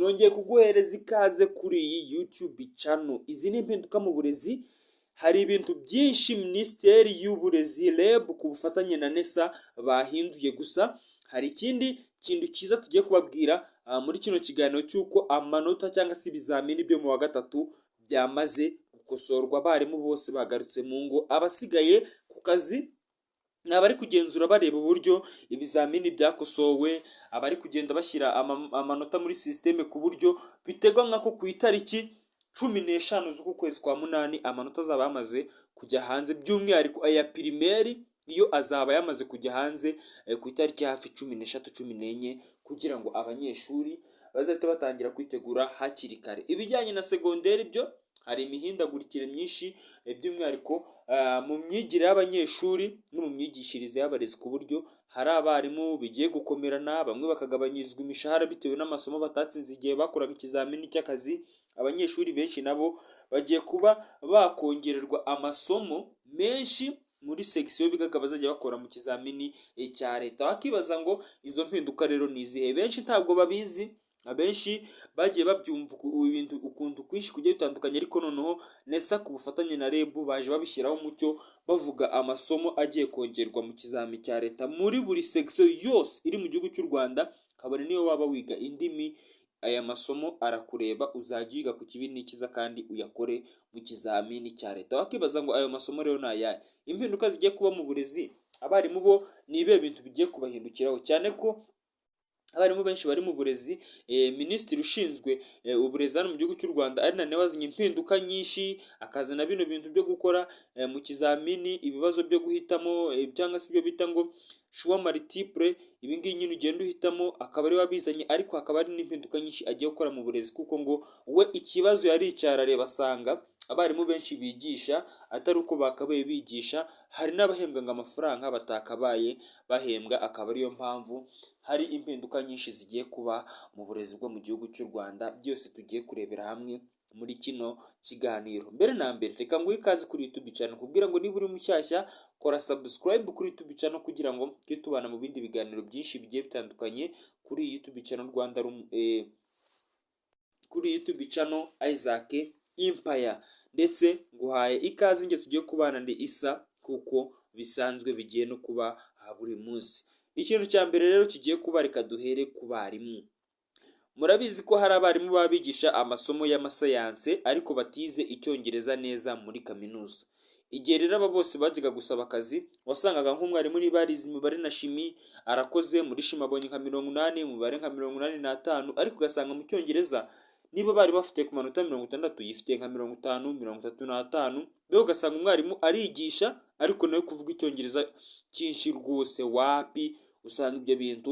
Nongeye kuguhereza ikaze kuri iyi YouTube channel. Izi ni impinduka mu burezi. Hari ibintu byinshi Minisiteri y'Uburezi, REB, ku bufatanye na NESA bahinduye. Gusa hari ikindi kintu cyiza tugiye kubabwira muri kino kiganiro, cy'uko amanota cyangwa se ibizamini byo mu wa gatatu byamaze gukosorwa. Abarimu bose bagarutse mu ngo, abasigaye ku kazi ni abari kugenzura, bareba uburyo ibizamini byakosowe, abari kugenda bashyira amanota muri sisiteme, ku buryo biteganywa ko ku itariki 15 z'uku kwezi kwa munani amanota azaba yamaze kujya hanze. By'umwihariko aya primaire iyo azaba yamaze kujya hanze ku itariki hafi 13, 14, kugira ngo abanyeshuri bazahite batangira kwitegura hakiri kare. Ibijyanye na segonderi byo hari imihindagurikire myinshi, by'umwihariko mu myigire y'abanyeshuri no mu myigishirize y'abarezi, ku buryo hari abarimu bigiye gukomerana, bamwe bakagabanyirizwa imishahara bitewe n'amasomo batatsinze igihe bakoraga ikizamini cy'akazi. Abanyeshuri benshi nabo bagiye kuba bakongererwa amasomo menshi muri section bigaga bazajya bakora mu kizamini cya leta. Bakibaza ngo izo mpinduka rero ni izihe? Benshi ntabwo babizi, abenshi bagiye babyumva ibintu ukuntu kwinshi kugiye bitandukanye, ariko noneho NESA ku bufatanye na REB baje babishyiraho umucyo, bavuga amasomo agiye kongerwa mu kizami cya leta muri buri section yose iri mu gihugu cy'u Rwanda, kabone niyo waba wiga indimi, aya masomo arakureba, uzajya uyiga ku kibi n'ikiza kandi uyakore mu kizamini cya leta. Wakibaza ngo ayo masomo rero ni ayahe? Impinduka zigiye kuba mu burezi, abarimu bo ni ibihe bintu bigiye kubahindukiraho, cyane ko abarimu benshi bari mu burezi? Minisitiri ushinzwe uburezi hano mu gihugu cy'u Rwanda ari na wazanye impinduka nyinshi, akazana bino bintu byo gukora mu kizamini ibibazo byo guhitamo, cyangwa se ibyo bita ngo choix multiple, ibi ngibi nyine ugenda uhitamo, akaba ari we wabizanye. Ariko hakaba hari n'impinduka nyinshi agiye gukora mu burezi, kuko ngo we ikibazo yaricara arareba asanga abarimu benshi bigisha atari uko bakabaye bigisha, hari n'abahembwa ngo amafaranga batakabaye bahembwa, akaba ariyo mpamvu hari impinduka nyinshi zigiye kuba mu burezi bwo mu gihugu cy'u Rwanda. Byose tugiye kurebera hamwe muri kino kiganiro. Mbere na mbere, reka nguhe ikaze kuri YouTube channel, kubwira ngo niba uri mushyashya, kora subscribe kuri YouTube channel kugira ngo tujye tubana mu bindi biganiro byinshi bigiye bitandukanye kuri YouTube channel Rwanda, kuri YouTube channel Isaac Empire. Ndetse nguhaye ikaze, njye tugiye kubana ndi Isa, kuko bisanzwe bigiye no kuba buri munsi. Ikintu cya mbere rero kigiye kuba, reka duhere ku barimu. Murabizi ko hari abarimu baba bigisha amasomo y'amasayanse ariko batize Icyongereza neza muri kaminuza. Igihe rero aba bose bajyaga gusaba akazi, wasangaga nk'umwarimu niba yarize imibare na chimie, arakoze muri chimie abonye nka 80, umubare nka 85, ariko ugasanga mu Cyongereza niba bari bafite ku manota 60, yifitiye nka 50, 35. Mbega ugasanga umwarimu arigisha ariko nawe kuvuga Icyongereza cyinshi rwose wapi, usanga ibyo bintu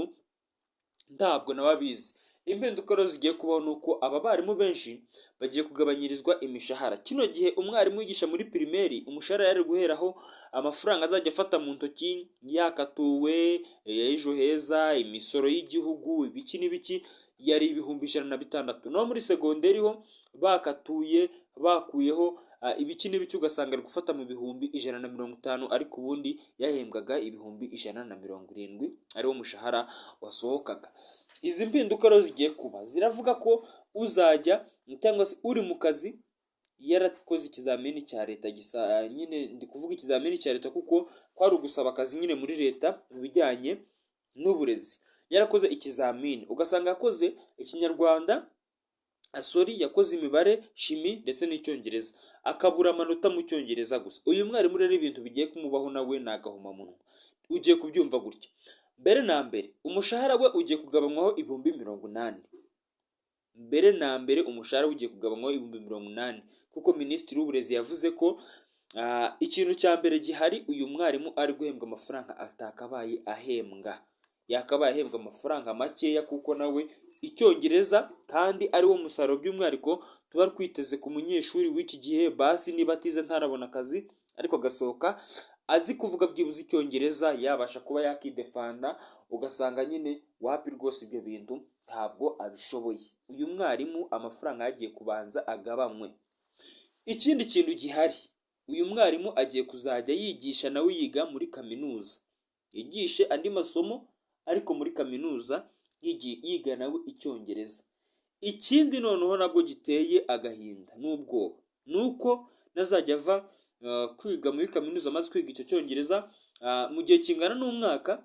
ntabwo nawe abizi. Impinduka rero zigiye kubaho ni uko aba barimu benshi bagiye kugabanyirizwa imishahara. Kino gihe umwarimu wigisha muri primaire, umushahara yari guheraho, amafaranga azajya afata mu ntoki yakatuwe Ejo Heza, imisoro y'igihugu, ibiki n'ibiki, yari 106,000. Naho muri segonderi ho, bakatuye, bakuyeho ibiki n'ibiki, ugasanga ari gufata mu 150,000, ariko ubundi yahembwaga 170,000, ariwo mushahara wasohokaga. Izi mpinduka rero zigiye kuba ziravuga ko uzajya cyangwa se uri mu kazi yarakoze ikizamini cya leta gisa nyine, ndi kuvuga ikizamini cya leta kuko kwari ugusaba akazi nyine muri leta mu bijyanye n'uburezi, yarakoze ikizamini, ugasanga yakoze Ikinyarwanda, sorry, yakoze imibare, chimie ndetse n'Icyongereza, akabura amanota mu Cyongereza gusa. Uyu mwarimu rero ibintu bigiye kumubaho nawe ni agahomamunwa. Ugiye kubyumva gutya: mbere na mbere umushahara we ugiye kugabanywaho 80,000. Mbere na mbere umushahara we ugiye kugabanywaho 80,000, kuko Minisitiri w'Uburezi yavuze ko ikintu cya mbere gihari, uyu mwarimu ari guhembwa amafaranga atakabaye ahembwa, yakabaye ahembwa amafaranga makeya, kuko nawe Icyongereza kandi ari wo musaruro by'umwihariko tuba twiteze ku munyeshuri w'iki gihe. Basi niba atize ntarabona akazi, ariko agasohoka azi kuvuga byibuze Icyongereza, yabasha kuba yakidefanda, ugasanga nyine wapi rwose, ibyo bintu ntabwo abishoboye. Uyu mwarimu amafaranga yagiye kubanza agabanywe. Ikindi kintu gihari, uyu mwarimu agiye kuzajya yigisha nawe yiga muri kaminuza, yigishe andi masomo ariko muri kaminuza, yiga nawe Icyongereza. Ikindi noneho nabwo giteye agahinda n'ubwoba ni uko nazajya ava kwiga muri kaminuza, amaze kwiga icyo Cyongereza mu gihe kingana n'umwaka,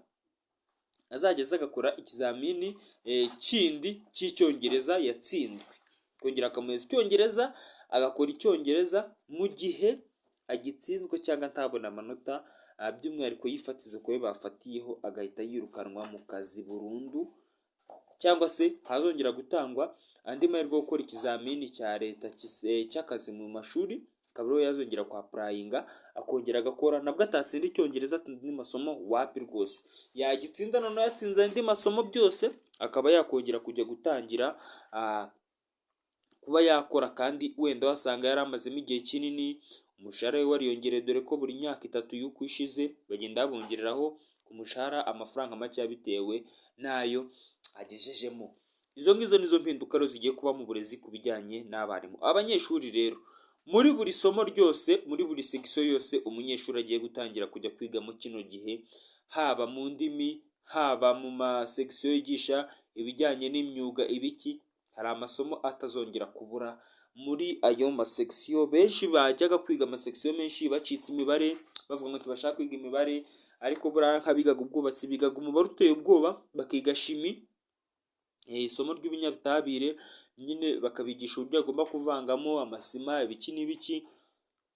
azajya aza agakora ikizamini kindi cy'Icyongereza yatsinzwe, kongera akamuhereza Icyongereza, agakora Icyongereza mu gihe agitsinzwe cyangwa ntabone amanota, by'umwihariko yifatizo ku yo bafatiyeho, agahita yirukanwa mu kazi burundu, cyangwa se hazongera gutangwa andi mahirwe yo gukora ikizamini cya leta cy'akazi mu mashuri, akaba ariho yazongera kwapplyinga, akongera agakora, nabwo atatsinda Icyongereza, atsinda andi masomo, wapi rwose. Yagitsinda noneho yatsinze andi masomo byose, akaba yakongera kujya gutangira kuba yakora, kandi wenda wasanga yari amazemo igihe kinini, umushahara we wariyongereye, dore ko buri myaka 3 y'uko ishize bagenda babongereraho ku mushahara amafaranga make bitewe n'ayo agejejemo. Izo ngizo nizo mpinduka rero zigiye kuba mu burezi ku bijyanye n'abarimu. Abanyeshuri rero, muri buri somo ryose, muri buri section yose umunyeshuri agiye gutangira kujya kwigamo kino gihe, haba mu ndimi, haba mu ma section yigisha ibijyanye n'imyuga, ibiki, hari amasomo atazongera kubura muri ayo ma section. Benshi bajyaga kwiga ama section menshi bacitse imibare, bavuga ngo ntibashaka kwiga imibare, ariko buriya nk'abigaga ubwubatsi bigaga umubare uteye ubwoba, bakiga chimie, isomo ry'ibinyabutabire nyine, bakabigisha uburyo bagomba kuvangamo amasima, ibiki n'ibiki,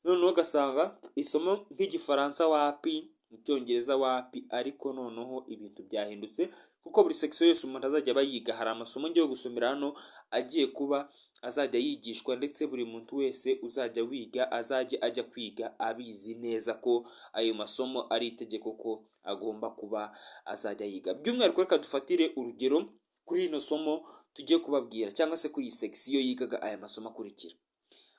noneho ugasanga isomo nk'Igifaransa wapi, Icyongereza wapi. Ariko noneho ibintu byahindutse, kuko buri section yose umuntu azajya aba yiga, hari amasomo ngiye gusomera hano agiye kuba azajya yigishwa, ndetse buri muntu wese uzajya wiga azajya ajya kwiga abizi neza ko ayo masomo ari itegeko ko agomba kuba azajya yiga. By'umwihariko reka dufatire urugero kuri rino somo tugiye kubabwira, cyangwa se kuri iyi section yigaga aya masomo akurikira.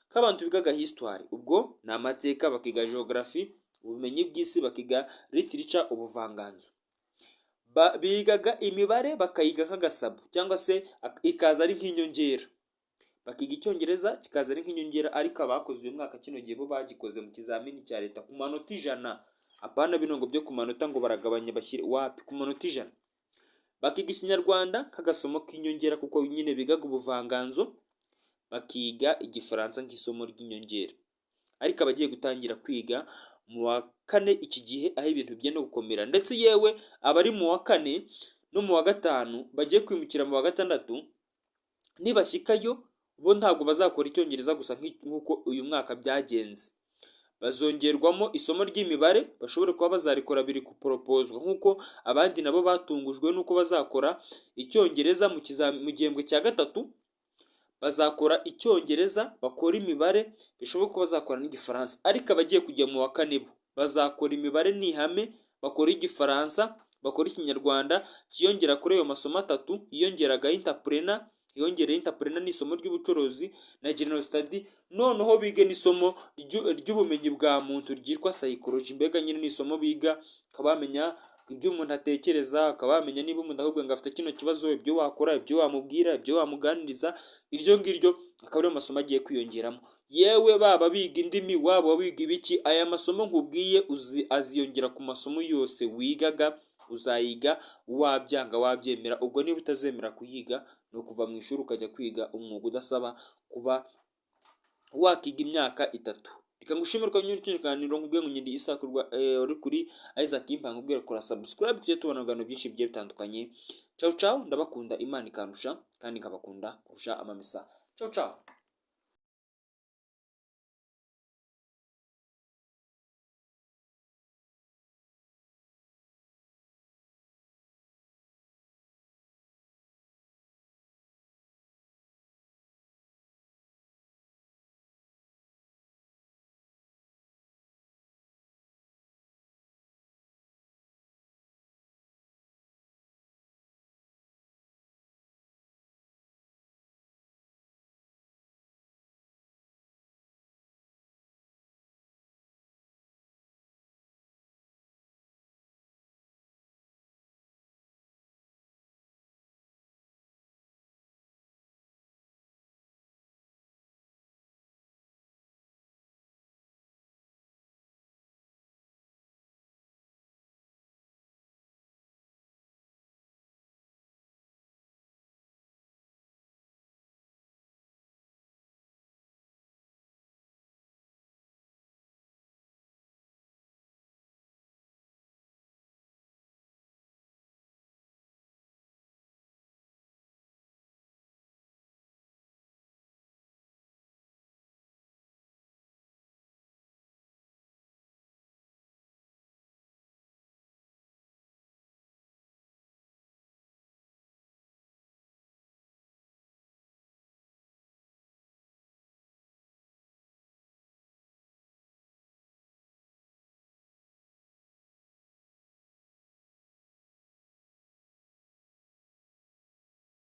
Nk'abantu bigaga histoire, ubwo ni amateka, bakiga geography, ubumenyi bw'isi, bakiga literature, ubuvanganzo, bigaga imibare bakayiga nk'agasabo cyangwa se ikaza ari nk'inyongera, bakiga Icyongereza kikaza ari nk'inyongera. Ariko abakoze uyu mwaka kino gihe bo bagikoze mu kizamini cya leta ku manota 100, apana bino ngo byo ku manota ngo baragabanya bashyire, wapi, ku manota 100. Bakiga Ikinyarwanda nk'agasomo k'inyongera kuko nyine bigaga ubuvanganzo, bakiga Igifaransa nk'isomo ry'inyongera. Ariko abagiye gutangira kwiga mu wa kane iki gihe, aho ibintu byenda gukomera, ndetse yewe abari mu wa kane no mu wa gatanu bagiye kwimukira mu wa gatandatu, nibashyikayo bo ntabwo bazakora Icyongereza gusa nk'uko uyu mwaka byagenze. Bazongerwamo isomo ry'imibare, bashobore kuba bazarikora, biri guproposwa, nk'uko abandi nabo batungujwe n'uko bazakora Icyongereza mu gihembwe cya gatatu. Bazakora Icyongereza, bakora imibare, bishoboka ko bazakora n'Igifaransa. Ariko abagiye kujya mu wa kane bo bazakora imibare ni ihame, bakora Igifaransa, bakora Ikinyarwanda kiyongera kuri ayo masomo atatu yiyongeragaho entrepreneur, hiyongereye entrepreneur ni isomo ry'ubucuruzi, na general study, noneho bige n'isomo ry'ubumenyi bwa muntu ryitwa psychology. Mbega nyine ni isomo biga ukaba wamenya ibyo umuntu atekereza, ukaba wamenya niba umuntu akubwira ngo afite kino kibazo, ibyo wakora, ibyo wamubwira, ibyo wamuganiriza. Iryo ngiryo akaba ariyo masomo agiye kwiyongeramo. Yewe, baba biga indimi, waba wiga ibiki, aya masomo nkubwiye uzi aziyongera ku masomo yose wigaga. Uzayiga wabyanga wabyemera. Ubwo niba utazemera kuyiga, ni ukuva mu ishuri ukajya kwiga umwuga udasaba kuba wakiga imyaka 3. Reka ngushimire ko nyine kino kiganiro, nkubwiye ngo ngende isakurwa uri kuri Isaac Impanga, nkubwire kora subscribe tujye tubona ibiganiro byinshi bigiye bitandukanye. Ciao ciao, ndabakunda Imana ikandusha kandi nkabakunda kurusha amamesa. Ciao ciao.